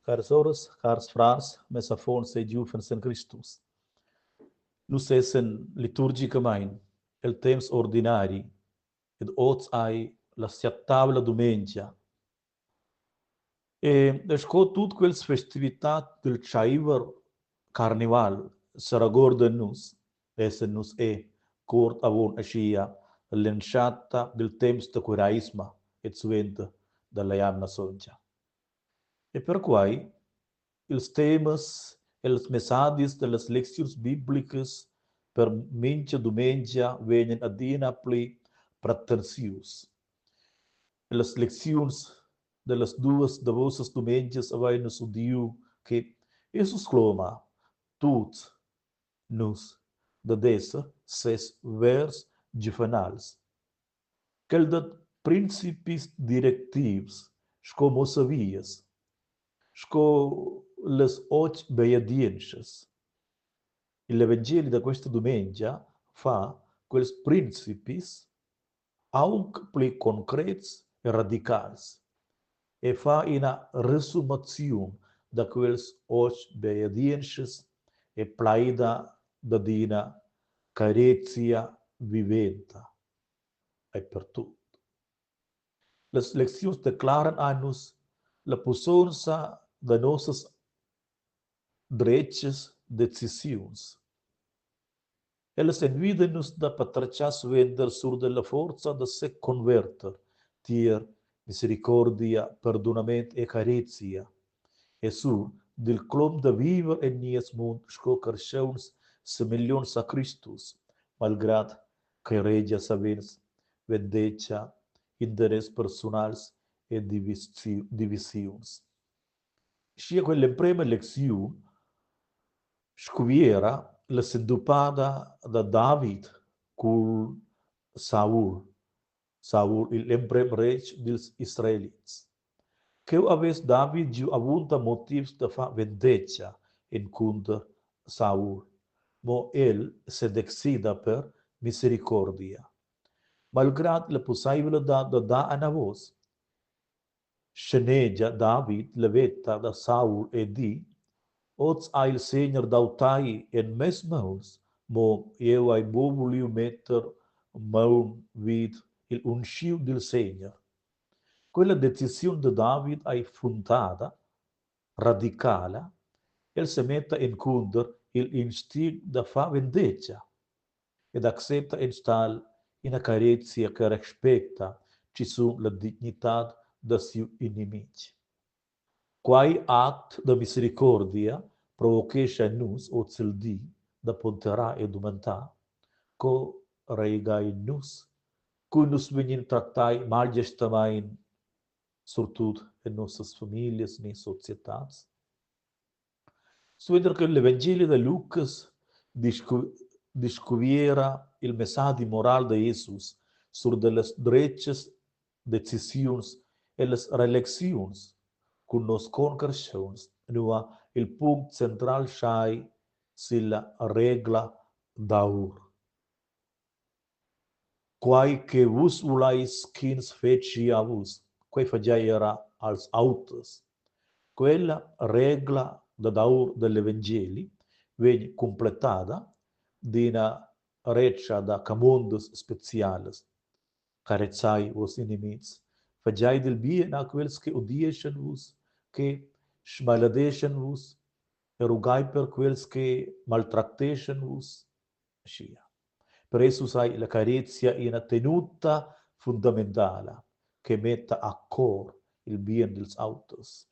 Caras soras, cars frars, mes affons e giuvens en Cristus. Nus essen liturgicamein el temps ordinari ed oz ei la siatavla dumengia. E sco tut quels festivitats dil tscheiver carnival seregordan nus, essen nus e cuort avon aschia l'entschatta dil temps da Cureisma e suenter dalla jamna sontga. E perquai ils temas e ils messadis dallas lecziuns biblicas per mintga dumengia vegnan adina pli pretensius. Ellas lecziuns dallas duas davosas dumengias havein nus udiu che Jesus cloma tuts nus dad esser ses vers giuvenals. Quel dat principis directivs sco muossavias, sco las otg beadientschas. Il evangeli da questa dumengia fa quels principis aunc pli concrets e radicals e fa ina resumaziun da quels otg beadientschas e plaida dad ina carezia viventa. Ei per tut. Las lecziuns declaran a nus la pussonza da nossas dretgas decisiuns. Ellas envidan nus da patratgar suenter sur dalla forza da seconverter tier misericordia, perdunament e carezia e sur dil clom da viver en nies mund sco carstgauns semeglionts a Cristus, malgrad ch'ei regia savens vendetga, interess persunals e divisiuns. Schia quell'emprema lecziun scuviera la sentupada da David cul Saul, Saul igl emprem retg dils Israelits. Cheu havess David giu avunda motivs da far vendetga encunter Saul, mo el sedecida per misericordia. Malgrad la pusseivladad da dar anavos, scenegia David la veta da Saul e di: Oz ha il Segner dau tei en mes mauns, mo jeu hai buc vuliu metter maun vid igl unschiu dil Segner. Quella decisiun da David ei fundada, radicala, el semetta encunter igl instinct da far vendetga ed accepta enstagl ina carezia che respecta schizun la dignitad da siu inimitg. Quei act da misericordia provochescha nus ozildi da ponderar e domentar, co reagein nus, cu nus vegnin tractai malgestamein, surtut en nossas famiglias ni societads? Suenter che l'evangeli da Lucas discuviera il messadi moral da Jesus sur dallas dretgas decisiuns e las relecziuns cun nos concarstgauns, nua il punct central schai silla regla d'aur. Quai che vus vulais ch'ins fetschi a vus, quei fagiai era als auters. Quella regla dad aur dal evangeli vegn cumplettada d'ina retscha da camondas specialas. Carezai vos inimis, fagiai dil bien a quels che odieschan vus, che smaladeschan vus, e rugai per quels che maltracteschan vus. Aschia. Per Jesus ei la carezia ina tenuta fundamentala che metta a cor il bien dils auters.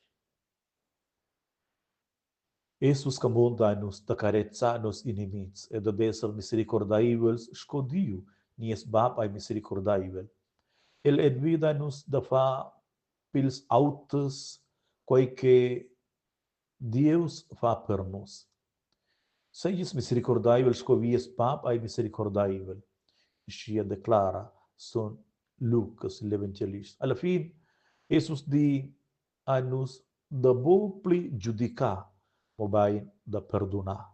Jesus camonda a nus da carezzar nos inimitgs e dad esser misericordaivels sco Diu, nies Bab ei misericordaivel. El envida nus da far pils auters quei che Dieus fa per nus. Seigies misericordaivel sco vies bab ei misericordaivel, aschia declara son Lucas, l'evangelist. Alla fin, Jesus di a nus da buc pli giudicar, mobein da perdunar.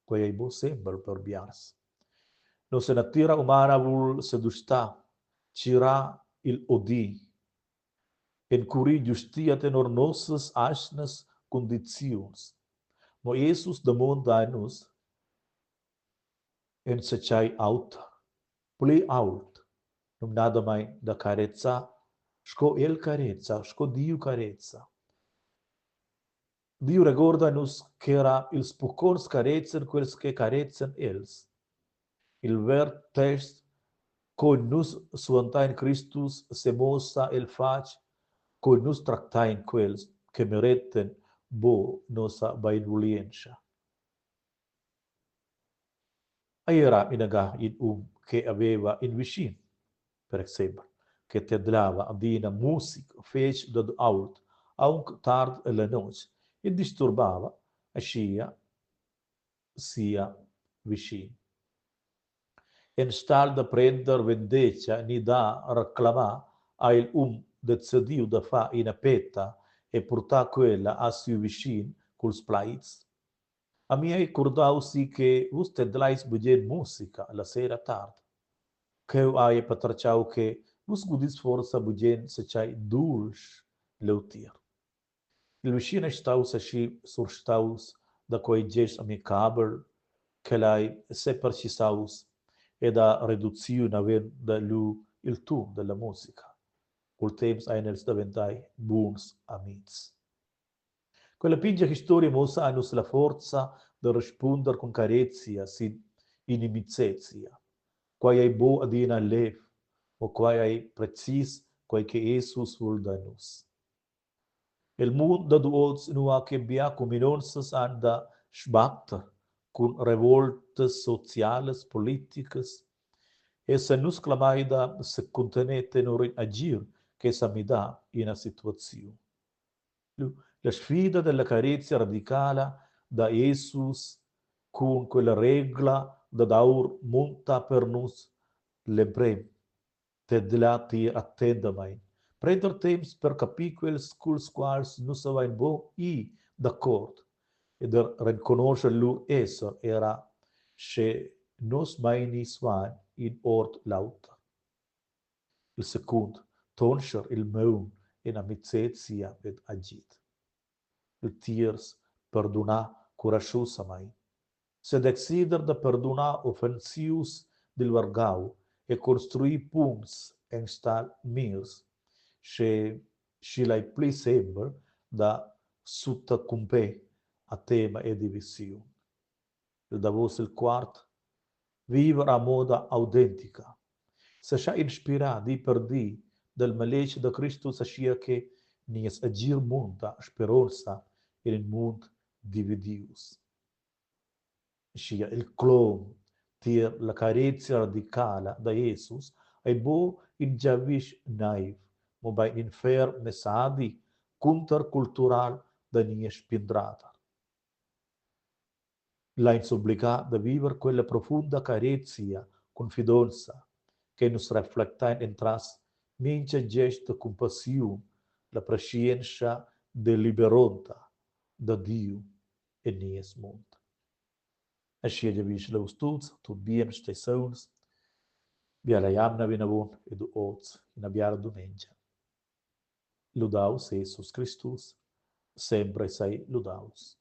Quei ei buc sempel per biars. Nossa natira humana vul sedustar, tgirar igl odi. Encurir giustia tenor nossas atgnas cundiziuns. Mo Jesus damonda a nus enzatgei auter, pli ault, numnadamein da carezar sco el careza, sco Diu careza. Diu regorda nus ch'era ils pucconts carezan quels che carezan els. Il ver test co nus suandein Cristus semuossa el fatg co nus tractein quels che meretan buc nossa beinvulientscha. Ei era inaga in um che haveva in vischin, per exempel, che tedlava adina musica fetg dad ault aunc tard ella notg e disturbava aschia sia vischin. Enstagl da prender vendetga ni da reclamar ha igl um decidiu da far ina petta e purtar quella a siu vischin culs plaids: A mi ei curdau si che vus tedleis bugen musica la sera tard. Cheu hai patratgau che vus gudis forsa bugen zatgei dultsch leutier. Il vischin ei staus aschi surstaus da quei gest amicabel ch'el ei sepertgisaus ed ha reduciu naven da lu il tun dalla musica. Cul temps ein els daventai buns amitgs. Quella pintga historia muossa a nus la forza da respunder cun carezia sin inimizezia. Quai ei buc adina lev, mo quai ei precis quei che Jesus vul da nus. El mund dad oz nua che bia cuminonzas han da sbatter cun revoltas socialas, politicas, essan nus clamai da secuntener tenor in agir che sa midar ina situaziun. La sfida dalla carezia radicala da Jesus cun quella regla dad aur munta per nus l'emprem tedlar tier attentamein, prender temps per capir quels culs quals nus havein buc ir d'accord ed renconoscher lur esser era sche nos meinis van in ord l'auter. Il secund, tonscher il maun en amicezia ed agid. Il tierz, perdunar curaschusamain. Sedecider da perdunar offensius dil vargau e construir punts enstagl mirs, sche sch'igl ei pli sempel da suttacumper a tema e divisiun. Il davos il quart, viver a moda autentica. Seschar inspirar di per di dal maletg da Cristus aschia che nies agir munta speronza en in mund dividius. Schia il clom tier la carezia radicala da Jesus ei buc in giavisch naiv, mobein in ferm messadi cuntercultural da nies spindrader. Lein s'obligar da viver quella profunda carezia cun fidonza che nus reflectein entras mintga gest da cumpassiun la preschientscha deliberonta da Diu en nies mund. Aschia giavischel vus tuts tut bien, stei sauns, biala jamna vinavon ed oz ina biala dumengia. Ludaus Jesus Cristus, sempre sei ludaus.